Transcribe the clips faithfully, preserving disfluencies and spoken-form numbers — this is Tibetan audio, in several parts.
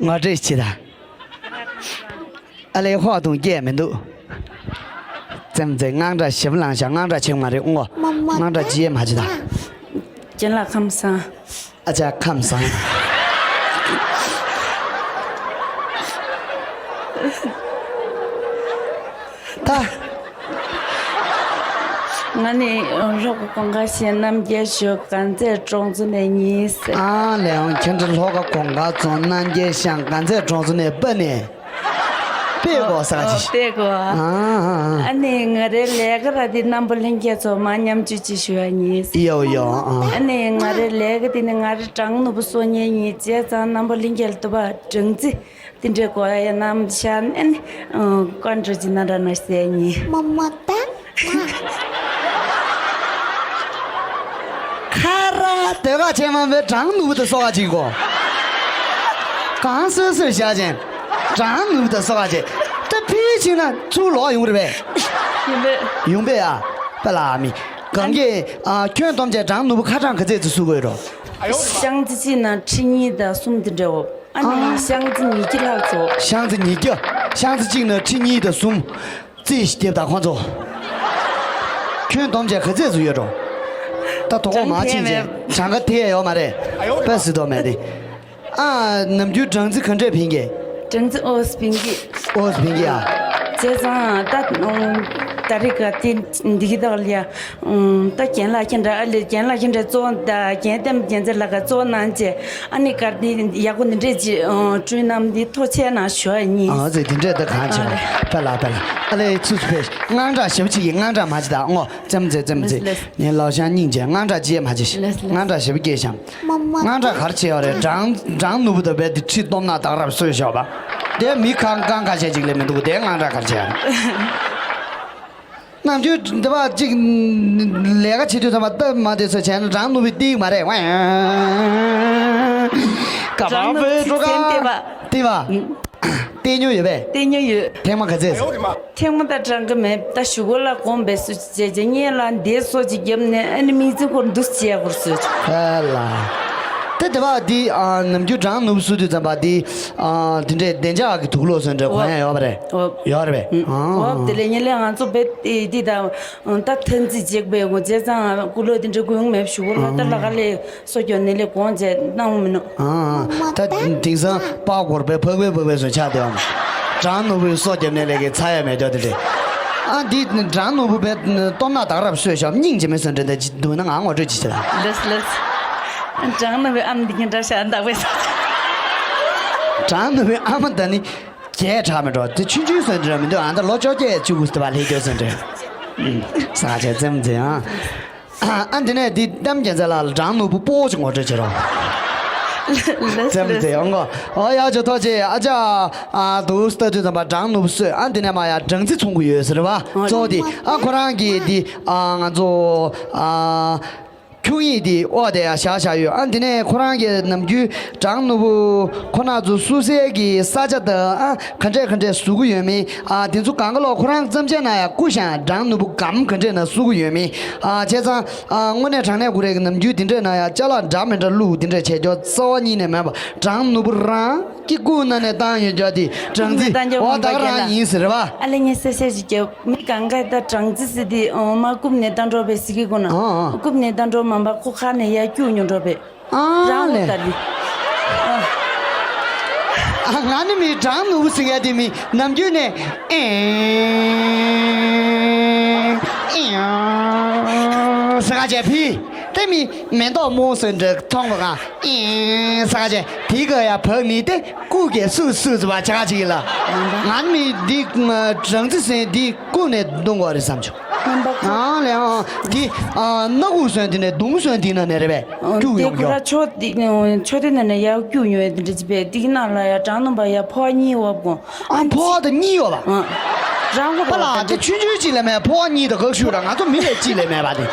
ངོ་སྤྲོད་བྱེད་དང་། ཨ་ལས་ཧོ་དུང་སྐྱེས་མི་འདུག་ཙམ་ཙེ་དངངས་སྐྲག་ཞེ་པོ་ལངས་ཤག་དངངས་སྐྲག་ཆེ་མ་རེད་ཨོ། དངངས་སྐྲག་ཅི་ཡས་མ་བྱེད་དང་། རྒན་ལགས་ཁམས་བཟང་། ཨ་ཅག་ཁམས་བཟང་། ད། ང་ནི་ལྷོ་ཁ་གོང་དཀར་ཤང་རྣམ་རྒྱལ་ཤོད་དཀར་མཛེས་གྲོང་ཚོ་ནས་ཡིན་ཟེར། ཨ་ལས་འོང་ཁྱེད་འདྲ་ལྷོ་ཁ་གོང་དཀར་རྫོང་རྣམ་རྒྱལ་ཤང་དཀར་མཛེས་གྲོང་ཚོ་ནས་པ་ནས། པེ་གོ་ས་ཅི། པེ་གོ་ཨ་ཨ་ཨ་ནི་ང་རའི་ལས་ཀ་ར་དེ་རྣམ་པ་ལྷན་རྒྱས་ཚོ་མ་མཉམ་སྤྱོད་ཅི་ཞུ་ཡ་ཡིན། ཡོ་ཡོ་ཨ། ཨ་ནི་ང་རའི་ལས་ཀ་དེ་ནི་ང་རའི་སྦྲང་ནོར་བུ་གསོ་མཁན་ཡིན་བྱས་ཙང་རྣམ་པ་ལྷན་རྒྱས་ལ་དུ་བ་སྦྲང་རྩི་དེ་འདྲའི་གོ་ཡ་ཡ་རྣམ་ཤ་ཨ་ནི་ཀོན་ཀྲོ་ཅི་ན་འདྲ་ན་ཟེ་ཡིན། མ་མ་ད། ཁ་ར་དེ་ག་ཆེ་མ་བའི་སྦྲང་ནོར་བུ་དེ་གསོ་ག་ཅིག་གོ། གང་སོས་སོས་བཞག་ཅན། སྦྲང་ནོར་བུ་དེ་གསོ་ག་ཅེ། ད་ཕི་ཕྱིན་ན་ཚུར་ལོག་ཡོང་རེད་པས། ཡོང་པས། ཡོང་པས་ཨ། པ་ལ་མི། གང་གི་ཨ་ཁྱོད་སྟོམ་ཆེ་སྦྲང་ནོར་བུ་ཁ་གྲངས་ག་ཚད་ཙི་གསོ་གི་ཡོད་རོ། ཤང་ཙི་ཙི་ན་ཁྲི་གཉིས་དང་གསུམ་དེ་འདྲ་འོ། ཨ་ནི་ཨ། ཤང་ཙི་ཉིས་ཀྱི་ལྷག་ཚོ། ཤང་ཙི་ཉིས་ཀྱི། ཤང་ཙི་གཅིག་ན་ཁྲི་གཉིས་དང་གསུམ། རྩིས་ཞིག་རྒྱབ་དང་ཁོང་ཚོ། ཁྱོད་སྟོམ་ཆེ་ག་ཚད་ཚོ་ཡོད་འགྲོ། ད་དོ་གོ་མ་ཕྱིན་ཆེ་གྲངས་ཀ་དེ་ཡོད་མ་རེད། པ་སི་དོ་མེད་དེ། ཨ་ནམ་རྒྱུན་སྦྲང་རྩི་ག་འདྲས་ཕིན་གྱི། སྦྲང་རྩི་ཨོ་སི་ཕིན་གྱི། ཨོ་སི་ཕིན་གྱི་ཨ། བྱས་ཙང་ད་ད་རེས་ཀ་དེ་འདི་གི་དག་ལ་ཡ། ད་རྒན་ལགས་ཁྱེད་འདྲ་ཨ་ལེ་རྒན་ལགས་ཁྱེད་འདྲ་གཙོ་བོ་ད་རྒན་བསྟན་པ་རྒྱལ་མཚན་ལགས་ཀ་གཙོ་བོ་གནང་བྱས་ཨ་ནི་གར་དེ་ཡག་པོ་འདི་འདྲས་ཅིག་བསྐྲུན་གནང་འདི་ཐུགས་རྗེ་གནང་ཞུ་ཡ་ཡིན། ཨ་ཙི་འདི་འདྲས་ད་གང་བྱེད་པ་ལ་པ་ལ་ཨ་ལེ་ཚུགས་ཚུགས་པས་དངངས་སྐྲག་ཞེ་པོ་ཅིག་གིས་དངངས་སྐྲག་མ་བྱེད་ད་ངོ་ཙམ་ཙེ་ཙམ་ཙེ་ངས་ལའོ་ཤང་སྙིང་རྗེ་དངངས་སྐྲག་ཅི་ཡས་མ་བྱེད་ཤི་དངངས་སྐྲག་ཞེ་པོ་སྐྱེས་ཤམ་དངངས་སྐྲག་གར་བྱེད་ཡོད་རེད་སྦྲང་སྦྲང་ནོར་བུ་དང་བས་འདི་ཁྲི་སྟོབས་ན་དག་རབ་གསོས་ཤོག་པ་དེ་མི་གང་གང་ཁ་ཤས་ཅིག་ལས་མི་འདུག་དེ་དངངས་སྐྲག་གར་བྱེད་ཡོད་རེད། ནམ་རྒྱུན་འདི་བ་གཅིག་ལས་ཀ་བྱེད་དུས་ཙམ་པ་སྟབས་མ་བདེ་ཚོད་བྱས་ན་སྦྲང་ནོར་བུའི་ཏིག་མ་རེད་ཝེ། ག་སྦྲང་པའི་ནོར་བུ་ཁྲོ་ཁ་ཏིག་པ། ཏིག་པ། ཏིག་ཉོ་ཡོད་པས། ཏིག་ཉོ་ཡོད། ཐེངས་མ་ག་ཚད་སོང་། ཐེངས་མ་ད་གྲངས་ཀ་མེད་ད་ཞུ་གོ་ལ་གོམ་པས་སུ་བྱས་རྗེས་ཉེ་ལ་འདས་སོ་ཅིག་བརྒྱབ་ནས་ཨ་ནི་མིག་རྩི་སྐོར་འདུག་བྱས་སྐོར་སོ་ཅིག་ཧ་ལ། དེ་དེ་བ་འདི་ནམ་རྒྱུན་སྦྲང་ནོར་བུ་སུ་དུས་ཙམ་པ་འདི་འདི་འདྲའི་བདེ་འཇགས་ཀྱི་དུག་ལོག་སོན་འདྲ་གོ་ཡ་ཡོད་པ་རེད། ཡོད་རེད་པས། འོ་དེ་ལས་ཉེ་ལས་ང་ཚོ་བེད་དེ་དང་ད་ཐན་རྩིས་བྱེད་པའི་ངོ་བྱས་ཙང་ཀུ་ལོ་དེ་འདྲ་དགོས་ཡོང་མེད་ཞུ་གོ་ལ་ད་ལ་ཀ་ལས་སོ་སྐྱོ་ནེ་ལས་གོང་བྱས་གནང་མི་ནོ། ད་དེང་སང་པགས་གོར་པའི་ཕག་པའི་ཕག་པའི་སོ་ཆགས་དེ་བ་མ་སྦྲང་ནོར་བུའི་སོ་རྒྱབ་ནེ་ལས་ཀྱི་ཚ་ཡ་མེད་ཅོ་དེ་རེད། ཨ་འདི་སྦྲང་ནོར་བུ་བས་སྟོབས་ན་དག་རབ་སོས་ཤོག་སྙིང་རྗེ་མི་སོན་འདྲེ་འདྲ་འདུག་ན་ང་ངོ་སྤྲོད་ཅི་བྱེད་ལ། ལས་ལས། སྦྲང་ནོར་བུའི་ཨམ་འདི་ཁྱེད་འདྲ་ཤ་འདག་པས། སྦྲང་ནོར་བུའི་ཨ་མ་ད་ནི། བརྒྱས་དྲག་མི་འགྲོ་དེ་ཆུང་ཆུང་སོན་འདྲ་མི་འདུག་ཨ་ད་ལོ་བཅོ་བརྒྱད་བཅུ་དགུ་ཟེར་བ་ལྷེ་སྐྱོ་སོན་འདྲ། ས་ཆ་ཙམ་ཙེ་ཨ། ཨ་འདི་ནས་འདི་གཏམ་རྒྱལ་མཚན་ལགས་ལ་སྦྲང་ནོར་བུ་སྤོ་ཅིག་ངོ་སྤྲོད་བྱེད་རོགས། ཙམ་ཙེ་ཨོ་ངོ་ཨོ་ཡ་ཇོ་ཐོ་ཅེ་ཨ་ཅག་ཨ་དུ་སྟ་དུ་ཙམ་པ་སྦྲང་ནོར་བུ་སོས་ཨ་འདི་ནས་མ་ཡ་སྦྲང་རྩི་ཚོང་གི་ཡོད་ཟེར་བ་གཙོ་དེ་ཨ་ཁོ་རང་གིས་འདི་ཨ་ང་ཚོ་ཨ། ཁྱུང་ཡིག་འདི་ཨོ་དེ་ཡང་བཞག་བཞག་ཡོད། ཨ་འདི་ནས་ཁོ་རང་གི་ནམ་རྒྱུན་སྦྲང་ནོར་བུ་ཁོ་ན་ཚོ་སུ་སའི་གི་ས་ཆ་དང་ཨ་ག་འདྲས་ག་འདྲས་བཟོ་གི་ཡོད་མེད་ཨ་དེ་ཚོ་གང་ག་ལོག་ཁོ་རང་བརྩམས་ཆས་ན་ཡང་སྐུ་ཞང་སྦྲང་ནོར་བུ་སྒམ་ག་འདྲས་ན་བཟོ་གི་ཡོད་མེད་ཨ་བྱས་ཙང་ཨ་དངོས་གནས་དྲང་གནས་ཁོ་རའི་གི་ནམ་རྒྱུན་དེ་འདྲས་ན་ཡང་ཅ་ལག་འདྲ་མི་འདྲ་བླུག་དེ་འདྲས་བྱས་ཀྱོག་རྩ་བ་ཉིད་ནས་མེད་པ་སྦྲང་ནོར་བུ་རང་གི་སྐུ་ན་ནས་བཏང་ཡོད་ཀྱོག་དེ་སྦྲང་རྩི་ཨོ་ད་ག་རང་ཡིན་ཟེར་བ། ཨ་ལེ་ངས་གསལ་བཤད་ཅིག་རྒྱབ། མི་གང་ག་ད་སྦྲང་རྩི་ཟེར་དེ་ཨོ་མ་རྐུབ་ནས་བཏང་འགྲོ་བས་ཟེར་གི་གོ་ན། ཨ་ཨ། རྐུབ་ནས་བཏང་འགྲོ་མ་པ་ཁོ་ཁ་ནས་ཡར་སྐྱུག་ཉོ་འགྲོ་བས། ཨ་རང་ལས། ད་རི། ཨ་ང་ནི་མི་སྦྲང་ནོར་བུ་ཟེར་ཡ་དེ་མི་ནམ་རྒྱུན་ནས་ཨེ་ཨེ་ཟེར་ག་བྱས་ཕི་དེ་མི་མེ་ཏོག་མོ་སོན་འདྲ་མཐོང་ག་ཨེ་ཟེར་ག་བྱས་དེ་ག་ཡ་བག་མི་དེ། ཀུ་གེ་སུ་སུ་ཟེར་བ་ཆ་ག་ཅིག་ཡིན་ལ། ང་ནི་འདི་སྦྲང་རྩི་ཟེར་འདི་ཀུ་ནས་བརྡུང་དགོས་རེད་བསམ་བྱུང་། ཨང་ལས་ཨང་འདི་སྣ་ཁུག་སོན་འདི་ནས་བརྡུང་སོན་འདི་ན་ནས་རེད་པས་སྐྱུག་ཡོང་ཀྱོ། ཆོ་འདི་ཆོ་འདི་ནས་ནས་ཡར་སྐྱུག་ཡོང་བའི་འདི་འདྲ་ཅི་པས་འདི་ནང་ལ་ཡ་སྦྲང་སྣུམ་པ་ཡ་ཕོ་གཉིས་འོབ་དགོངས། ཨ་ཕོ་དང་གཉིས་ཡོད་པ། རང་གོ་པ་ལ་དེ་ཆུང་ཆུང་ཅིག་ལས་མེད་ཕོ་གཉིས་དང་གག་ཤུ་ར་ང་ཚོ་མི་ལས་ཅིག་ལས་མེད་པ་དེ།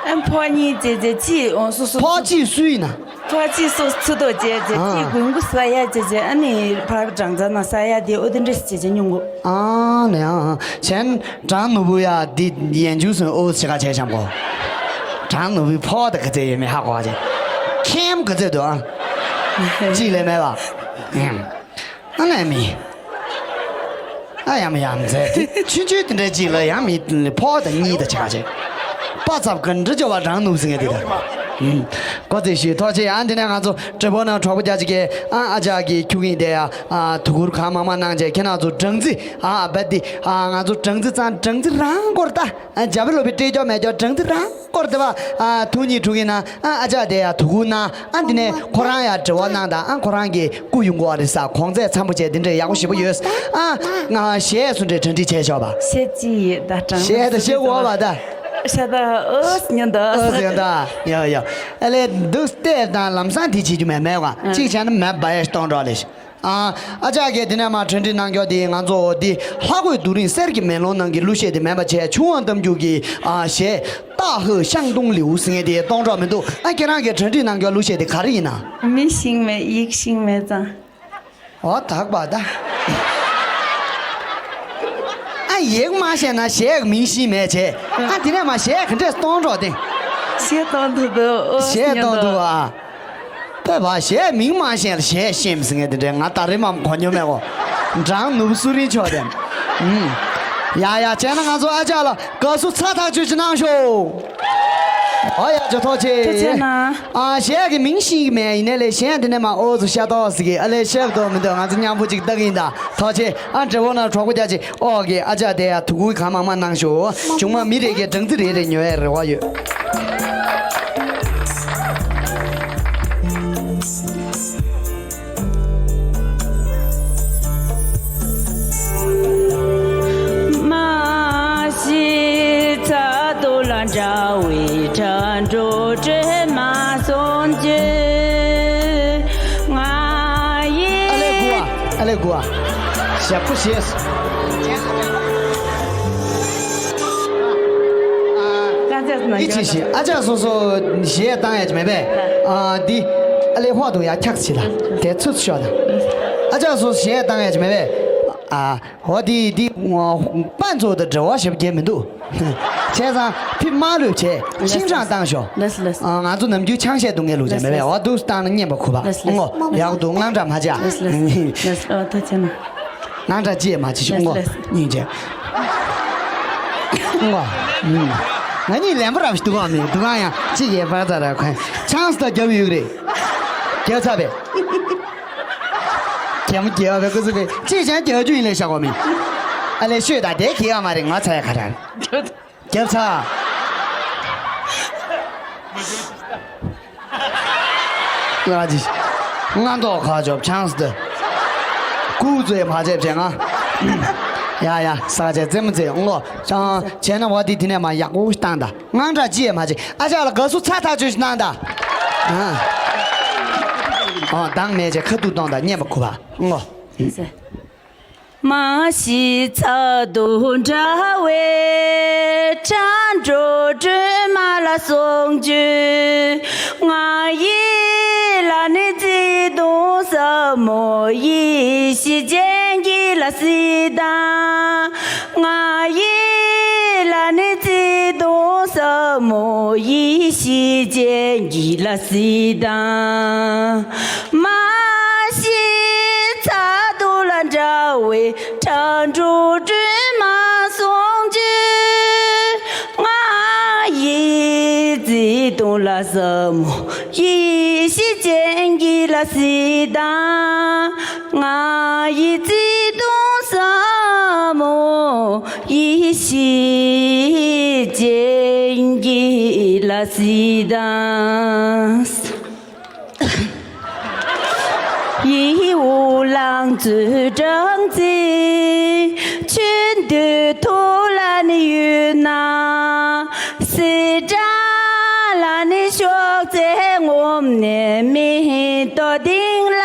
ཨ་ཕོ་གཉིས་ཙེ་ཙེ་ཅི་སུ་སུ་ཕོ་ཅི་སུ་ཡིན་ན། ཕར་ཅིག་སོ་ཚུ་དོ་བྱས་བྱས་ཨ། ཅིག་དགུན་ཁུ་ས་ཡ་བྱས་བྱས་ཨ་ནི་ཕར་སྦྲང་རྩི་ན་ས་ཡ་དེ་ཨོ་དེ་འདྲ་ཞིག་བྱས་བྱས་ཉུང་གོ། ཨ་ནི་ཨ་བྱས་ན་སྦྲང་ནོར་བུ་ཡ་འདི་ཡན་ཆུ་སོན་ཨོ་ཞེ་ག་བྱས་བྱམ་གོ། སྦྲང་ནོར་བུའི་ཕོ་དེ་ག་ཚད་ཡོད་མེད་ཧ་གོ་བ་བྱས། ཁྱེམ་ག་ཚད་འདུག་ཨ། གཅིག་ལས་མེད་པ། ཨ་ལས་མི། ཨ་ཡམ་ཡམ་ཟེར་དེ་ཆུང་ཆུང་དེ་འདྲ་གཅིག་ལ་ཡང་མི་ཕོ་དང་གཉིས་དང་ཆ་ཆེ། པ་ཚབ་ག་འདྲ་བྱ་བ་རང་ནུབ་ཟིན་ངེས་དེ་ད། གོ་ཚེ་ཞུས་ཐོག་ཆེ། ཨ་འདི་ནས་ང་ཚོ་དྲི་བ་ན་གྲོགས་པོ་རྒྱ་ཆེ་གེ་ཨ་ཨ་ཅག་གི་ཁྱུག་ཡིན་དེ་ཡ། ཨ་དུ་གུར་གང་མང་མང་གནང་བྱས་ཁྱེད་རང་ཚོ་སྦྲང་རྩི་ཨ་བ་དེ་ཨ་ང་ཚོ་སྦྲང་རྩི་ཙང་སྦྲང་རྩི་རང་སྐོར་ད། ཨ་རྒྱ་བོད་ལོ་པའི་སྤྲེལ་ཀྱོག་མེ་ཀྱོག་སྦྲང་རྩི་རང་སྐོར་དེ་བ། ཨ་ཐུག་ཉིད་དྲུག་ཡིན་ན་ཨ་ཨ་ཅག་དེ་ཡ་དུ་གུ་ན་ཨ་འདི་ནས་ཁོ་རང་ཡ་དྲི་བ་གནང་དང་ཨ་ཁོ་རང་གི་སྐུ་ཡོང་གོ་བ་རེད་ས་གོང་ཚད་འཚམ་པོ་བྱས་དེ་འདྲས་ཡག་པོ་ཞེ་པོ་ཡོད། ཨ་ང་གཞས་སུ་འདྲས་གྲ་སྒྲིག་བྱས་ཆོག་པ། གཞས་ཅི་ཡིན་ད་དྲང་གཞས་ད་གཞས་གོ་བ་ད། ཤ་ད་ཨོ་སྙན་ད་ཨོ་སྙན་ད། ཡ་ཡ། ཨ་ལས་འདུག་ལྟས་དང་ལམ་སང་དེ་བྱེད་རྒྱུ་མེད་མེད་བ་གཅིག་བྱས་ན་མེད་བ་ཡ་གཏོང་གྲོགས་ལས། ཨ་ཨ་ཅག་གིས་དེ་ནས་མ་གྲ་སྒྲིག་གནང་རྒྱུ་དེ་ང་ཚོ་དེ་ལྷ་གོས་རྡོ་རིང་གསེར་གྱི་མེ་ལོང་ནང་གི་གླུ་གཞས་དེ་མེད་པ་བྱས་ཆུ་དབང་གཏམ་རྒྱུད་ཀྱི་ཨ་གཞས་大河向东流ཟེར་མཁན་དེ་གཏོང་གྲོགས་མི་འདུག་ཨ་ཁྱེད་རང་གིས་གྲ་སྒྲིག་གནང་རྒྱུ་གླུ་གཞས་དེ་ག་རེ་ཡིན་ན། 明星没，一个星没赞。 ཨོ་དག་པ་ད། ཨ་ཡིག་མ་ཤེས་ན་གཞས་མིང་ཤེས་མེད་བྱས། ཨ་དེ་ནས་མ་གཞས་ག་འདྲས་གཏོང་གྲོགས་དེ། གཞས་གཏོང་ཐུབ་འདུག་ཨོ་གཞས་གཏོང་ཐུབ་ཨ། དཔེ་བ་གཞས་མིང་མ་ཤེས་ལ་གཞས་ཤེས་མི་ཟེར་ངས་དེ་འདྲས་ང་ད་རེས་མ་གོ་མྱོང་མེད་གོ། འབྲང་ནུབ་སུ་རིན་ཆོག་དེ། ཨུམ། ཡ་ཡ་བྱས་ན་ང་ཚོ་ཨ་ཅག་ལ་དགའ་བསུ་ཚ་ཐག་ཆོད་ཅིག་གནང་ཤོག་ཨོ་ཡ་ཇོ་ཐོག་ཆེ། ཐུགས་རྗེ་གནང་། ཨ་གཞས་ཀྱི་མིང་ཤེས་ཀྱི་མེད་ཡིན་ནའི་ལས་གཞས་འདི་ནས་མ་ཨོ་ཚོ་ཤ་ཏོག་ཟིག་གི་ཨ་ལས་ཤེས་ཏོག་མི་འདུག་ང་ཚོ་མཉམ་པོ་ཅིག་ལྟ་གི་ཡིན་ད། ཐོག་ཆེ། ཨ་འདྲེ་བོ་ན་གྲོགས་པོ་རྒྱ་ཆེ་ཨོ་གི་ཨ་ཅག་དེ་ཡ་དུ་གུ་གང་མང་མང་གནང་ཤོག་བྱུང་མ་མི་རེ་གའི་སྦྲང་རྩི་རེ་རེ་ཉོ་ཡའི་རེ་བ་ཡོད། མ་ཤི་ཚ་དུ་ལ་འདྲ་བའི་དྲ་འགྲོ་དྲི་མ་སོང་རྒྱུ་ང་ཡི། ཨ་ལེ་གུ་ཨ་ཨ་ལེ་གུ་ཨ་ཞབས་པོ་ཞེས། ཨི་ཅི་ཤི་ཨ་ཅག་སོ་སོ་གཞས་བཏང་ཡ་ཅི་མེད་པས། ཨ་འདི་ཨ་ལེ་ཧོ་དུ་ཡ་འཁྱག་ཅི་ལ་དེ་ཚུད་ཤོག་ད། ཨ་ཅག་སོ་སོ་གཞས་བཏང་ཡ་ཅི་མེད་པས། ཨ་ཧོ་དི་དི་པན་ཚོ་དང་འབྲེལ་བ་ཞབས་རྒྱས་མི་འདུག་བྱས་ཙང་ཕི་མ་ལོས་བྱས་ཤིང་ཅང་བཏང་ཤོག་ལེས་ལེས། ཨ་ང་ཚོ་ནམ་རྒྱུན་ཆང་གཞས་སྡུག་ངལ་ལུགས་ཅན་མེད་པས་ཨོ་དུ་བཏང་ན་སྙན་པ་ཁུ་བ་ལེས་ལེས། ཨོ་ཡག་འདུག་དངངས་སྐྲག་མ་བྱ། ལེས་ལེས་ལེས། ཨོ་ཐུགས་རྗེ་གནང་། དངངས་སྐྲག་ཅི་ཡང་མ་བྱེད་ཤོག་ཨོ་ལེས་ལེས། སྙིང་རྗེ། ཨོ་ང་གཉིས་ལན་པ་རབ་ཞིག་འདུག་ག་མི་འདུག་ག་ཡང་གཅིག་ཡས་པར་ཚ་ར་ཁོན་ཆང་སི་ད་རྒྱབ་ཡོད་རེད། རྒྱབ་ཚ་བས། རྒྱ་མོ་རྒྱལ་བ་བའི་སྐུ་ཚེ་བས་ཅིག་ཀྱང་རྒྱལ་རྒྱུ་ཡིན་ལས་བཞག་གོ་མི། ཨ་ལས་ཤོད་ད་དེ་གི་ཡ་མ་རེད་ང་ཚ་ཡ་ག་ར། རྒྱབ་ཚ། ང་ཅི། ང་མདོག་ཁ་ཆོབ་ཆང་སི་ཏུ། ཀུ་ཚོས་མ་བྱེད་བྱེད་ང་། ཡ་ཡ་ས་ཆ་རྩེད་མོ་རྩེ་ངོ་ཅང་བྱས་ན་བ་དེ་དེ་ནས་མ་ཡག་པོ་བཏང་ད། དངངས་སྐྲག་ཅི་ཡང་མ་བྱེད་ཨ་ཅག་ལ་དགའ་བསུ་ཚ་ཐག་ཆོད་ཞིག་གནང་དང་། ཨ། ཨོ་མདང་མེད་ཅེས་ཁ་ཐུག་གཏོང་དང་སྙན་པ་ཁུ་བ་ངོ་། མ་ཤི་ཚ་དུ་འདྲ་བའི་དྲ་འགྲོ་སྒྲོལ་མ་ལ་སོང་བྱོས། ང་ཡི་ལ་ནི་ཚིག་དུང་ཟབ་མོ་ཡེ་ཤེས་ཅན་གྱི་ལ་སྲིད་དང་། ང་ཡི་ལ་ནི་ཚིག་དུང་ཟབ་མོ་ཡེ་ཤེས་ཅན་གྱི་ལ་སྲིད་དང་། མ་ཤི་ཚ་དུ་ལ་འདྲ་བའི་དྲ་འགྲོ་སྒྲོལ་མ་སོང་བྱོས། ང་ཡི་ཚིག་དུང་ལ་ཟབ་མོ་ཡེ་ཤེས་ཅན་གྱི་ལ་སྲིད་དང་། ང་ཡི་ཚིག་དུང་ཟབ་མོ་ཡེ་ཤེས་ཅན་གྱི་ལ་སྲིད་དང་། ཡིད་འོང་ལང་ཚོའི་སྦྲང་རྩི། ཆུ་འདུས་ཐོག་ལ་ནི་ཡོད་ན། སྲིད་དང་ལ་ནི་ཤོག་ཚེ་ངོམ་ནས་མེ་ཏོག་སྟེང་ལ་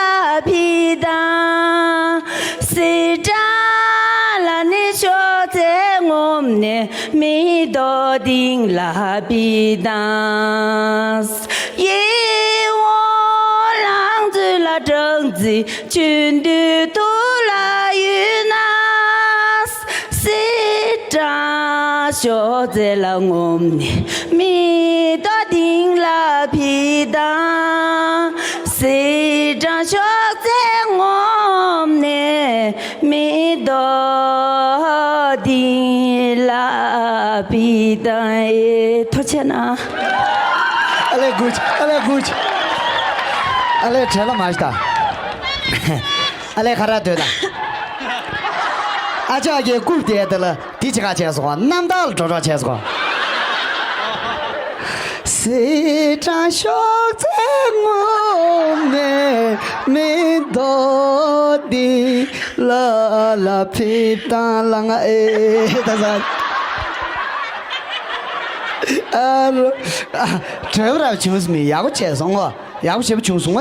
ཕི་དང་། སྲིད་དང་ལ་ནི་ཤོག་ཚེ་ངོམ་ནས་མེ་ཏོག་སྟེང་ལ་ཕི་དང་། ཡིད་འོང་ལང་ཚོའི་ལ་སྦྲང་རྩི། ཆུ་འདུས་ཐོག་ལ་ཡོད་ན། སྲིད་དང་ཤོག་ཚེ་ལ་ངོམ་ནས་མེ་ཏོག་སྟེང་ལ་ཕི་དང་། སྲིད་དང་ དང་ཨེ་ཐོ་ཆེ་ན། ཨ་ལས་དགུ་ཨ་ལས་དགུ་ཨ་ལས་བྲེལ་ལ་མ་ཞིག་ད། ཨ་ལས་ཁ་ར་སྡོད་ད། ཨ་ཅག་གིས་རྐུབ་དེ་དེ་ལ་དེ་ཅི་ག་བྱས་སོང་། རྣམ་ཐར་ལ་འགྲོ་གྲོགས་བྱས་སོང་། སེ་ཀྲང་ཤོག་ཚེ་ངོ་མེ་མེ་དོ་དི་ལ་ལ་ཕིབ་དང་ལ་ང་ཨེ་ད་ས། ཨ་རོ། ཨ། བྲེལ་བ་ར་བྱུང་སོང་མི་ཡག་པོ་བྱས་སོང་ངོ་། ཡག་པོ་བྱས་པ་བྱུང་སོང་ངོ།